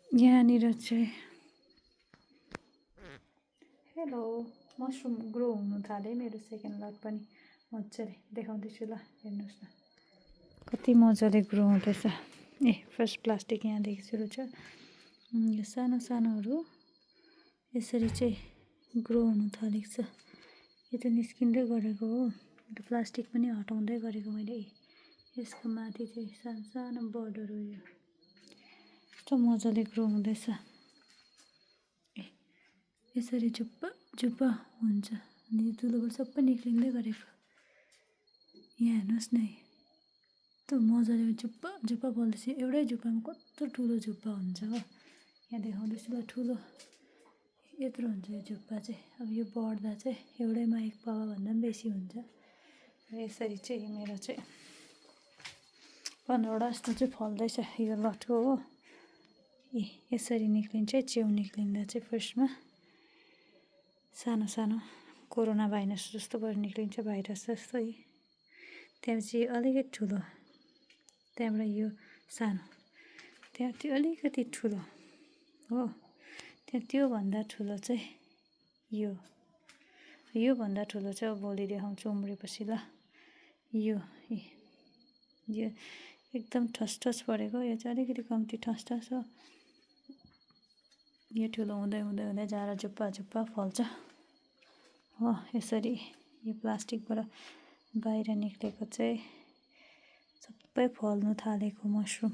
यहाँनिर चाहिँ hello mushroom grow हुनु थाल्यो मेरो सेकेन्ड लट पनि मजाले देखाउँदैछु ल हेर्नुहोस् न कति मजाले ग्रो हुँदैछ। ए फर्स्ट प्लास्टिक यहाँदेखि सुरु छ। यो सानो सानोहरू यसरी चाहिँ ग्रो हुनु थालेको छ। यो त निस्किँदै गरेको हो, त्यो प्लास्टिक पनि हटाउँदै गरेको मैले। यसको माथि चाहिँ सानो सानो बर्डहरू यो कस्तो मजाले ग्रो हुँदैछ। यसरी झुप्पा झुप्पा हुन्छ अनि यो तुलोबाट सबै निक्लिँदै गरेको। यहाँ हेर्नुहोस् न, यस्तो मजाले झुप्पा झुप्पा फल्दैछ। एउटै झुप्पामा कत्रो ठुलो झुप्पा हुन्छ हो। यहाँ देखाउँदैछु ल, ठुलो यत्रो हुन्छ यो झुप्पा चाहिँ। अब यो बढ्दा चाहिँ एउटैमा एक पावाभन्दा पनि बेसी हुन्छ। र यसरी चाहिँ मेरो चाहिँ 15वटा जस्तो चाहिँ फल्दैछ यो लटको हो। यसरी निक्लिन्छ च्याउ निक्लिँदा चाहिँ फर्स्टमा सानो सानो कोरोना भाइरस जस्तो भएर निक्लिन्छ, भाइरस जस्तो है। त्यहाँपछि अलिकति ठुलो, त्यहाँबाट यो सानो, त्यहाँ त्यो अलिकति ठुलो हो, त्यहाँ त्योभन्दा ठुलो चाहिँ योभन्दा ठुलो चाहिँ अब भोलि देखाउँछु उम्रेपछि ल। यो एकदम ठसठस परेको, यो चाहिँ अलिकति कम्ती ठसठस हो। यो ठुलो हुँदै हुँदै हुँदै जाएर झुप्पा झुप्पा फल्छ हो। यसरी यो प्लास्टिकबाट बाहिर निक्लेको चाहिँ सबै फल्नु थालेको मसरुम।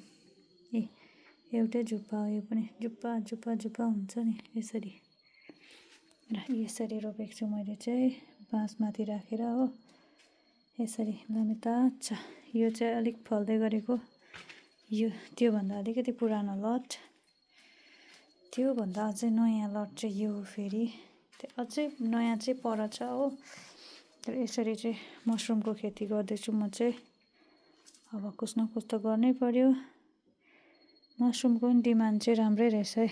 एउटै झुप्पा हो, यो पनि झुप्पा झुप्पा झुप्पा हुन्छ नि यसरी। र यसरी रोपेको छु मैले चाहिँ बाँसमाथि राखेर हो। यसरी लामितात छ। यो चाहिँ अलिक फल्दै गरेको, यो त्योभन्दा अलिकति पुरानो लट, त्योभन्दा अझै नयाँ लट चाहिँ यो फेरि त्यो अझै नयाँ चाहिँ पर छ हो। र यसरी चाहिँ मसरुमको खेती गर्दैछु म चाहिँ। अब कुछ न कुछ त गर्नै पर्यो। मसरुमको पनि डिमान्ड चाहिँ राम्रै रहेछ है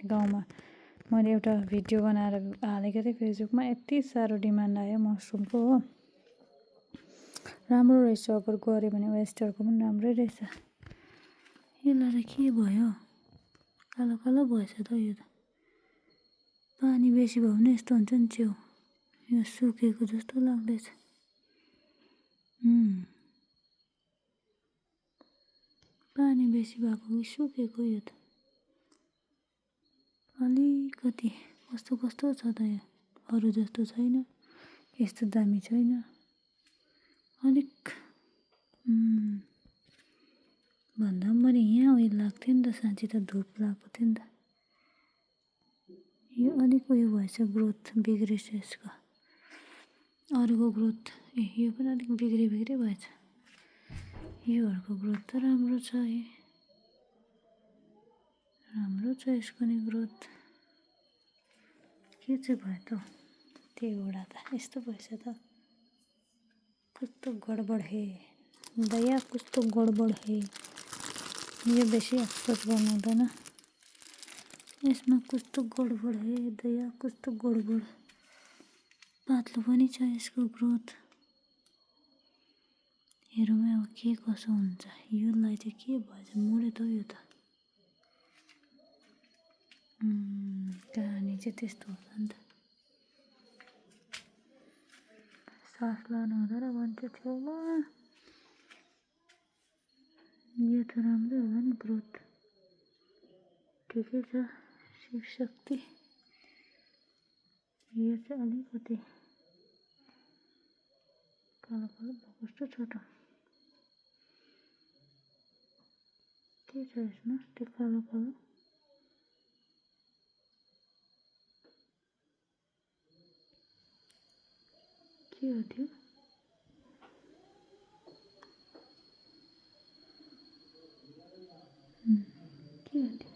गाउँमा। मैले एउटा भिडियो बनाएर हालेको थिएँ फेसबुकमा, यति साह्रो डिमान्ड आयो मसरुमको हो। राम्रो रहेछ, अगर गऱ्यो भने वेस्टरको पनि राम्रै रहेछ। यसलाई चाहिँ के भयो, कालो कालो भएछ त यो त। पानी बेसी भयो भने यस्तो हुन्छ नि च्याउ, यो सुकेको जस्तो लाग्दैछ। पानी बेसी भएको कि सुकेको यो त। अलिकति कस्तो कस्तो छ त यो, अरू जस्तो छैन, यस्तो दामी छैन। अलिक भन्दा पनि मैले यहाँ उयो लाग्थ्यो नि त, साँच्ची त धुप लगाएको थियो नि त। यो अलिक उयो भएछ, ग्रोथ बिग्रेछ यसको। अरूको ग्रोथ यो पनि अलिक बिग्रे भएछ। योहरूको ग्रोथ त राम्रो छ है, राम्रो छ यसको नि ग्रोथ। के चाहिँ भयो त त्यही वडा त यस्तो भएछ त। कस्तो गडबड हे दया, कस्तो गडबड हे। यो बेसी अफसोस गर्नु हुँदैन, यसमा कस्तो गडबड हे दया, कस्तो गडबड। पातलो पनि छ यसको ग्रोथ। हेरौँ अब के कसो हुन्छ। योलाई चाहिँ के भएछ, मर्यो त यो त। कहानी चाहिँ त्यस्तो होला नि त। सास लानु हुँदैन मान्छे छेउमा। यो त राम्रै होला नि ग्रोथ, ठिकै छ, शिव शक्ति। यो चाहिँ अलिकति कालो कालो भएको जस्तो छ त। के छ यसमा त्यो कालो कालो, के हो त्यो? के हो त्यो?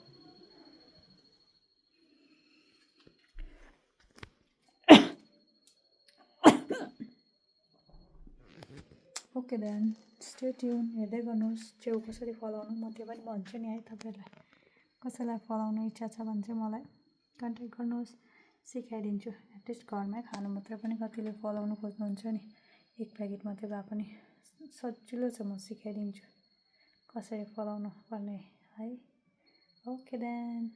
ओके देन स्टे ट्युन, हेर्दै गर्नुहोस् च्याउ कसरी फलाउनु। म त्यो पनि भन्छु नि है तपाईँहरूलाई। कसैलाई फलाउनु इच्छा छ भने चाहिँ मलाई कन्ट्याक्ट गर्नुहोस्, सिकाइदिन्छु। एटलिस्ट घरमै खानु मात्रै पनि कतिले फलाउनु खोज्नुहुन्छ नि, एक प्याकेट मात्रै भए पनि सजिलो छ, म सिकाइदिन्छु कसरी फलाउनु पर्ने है। Okay then.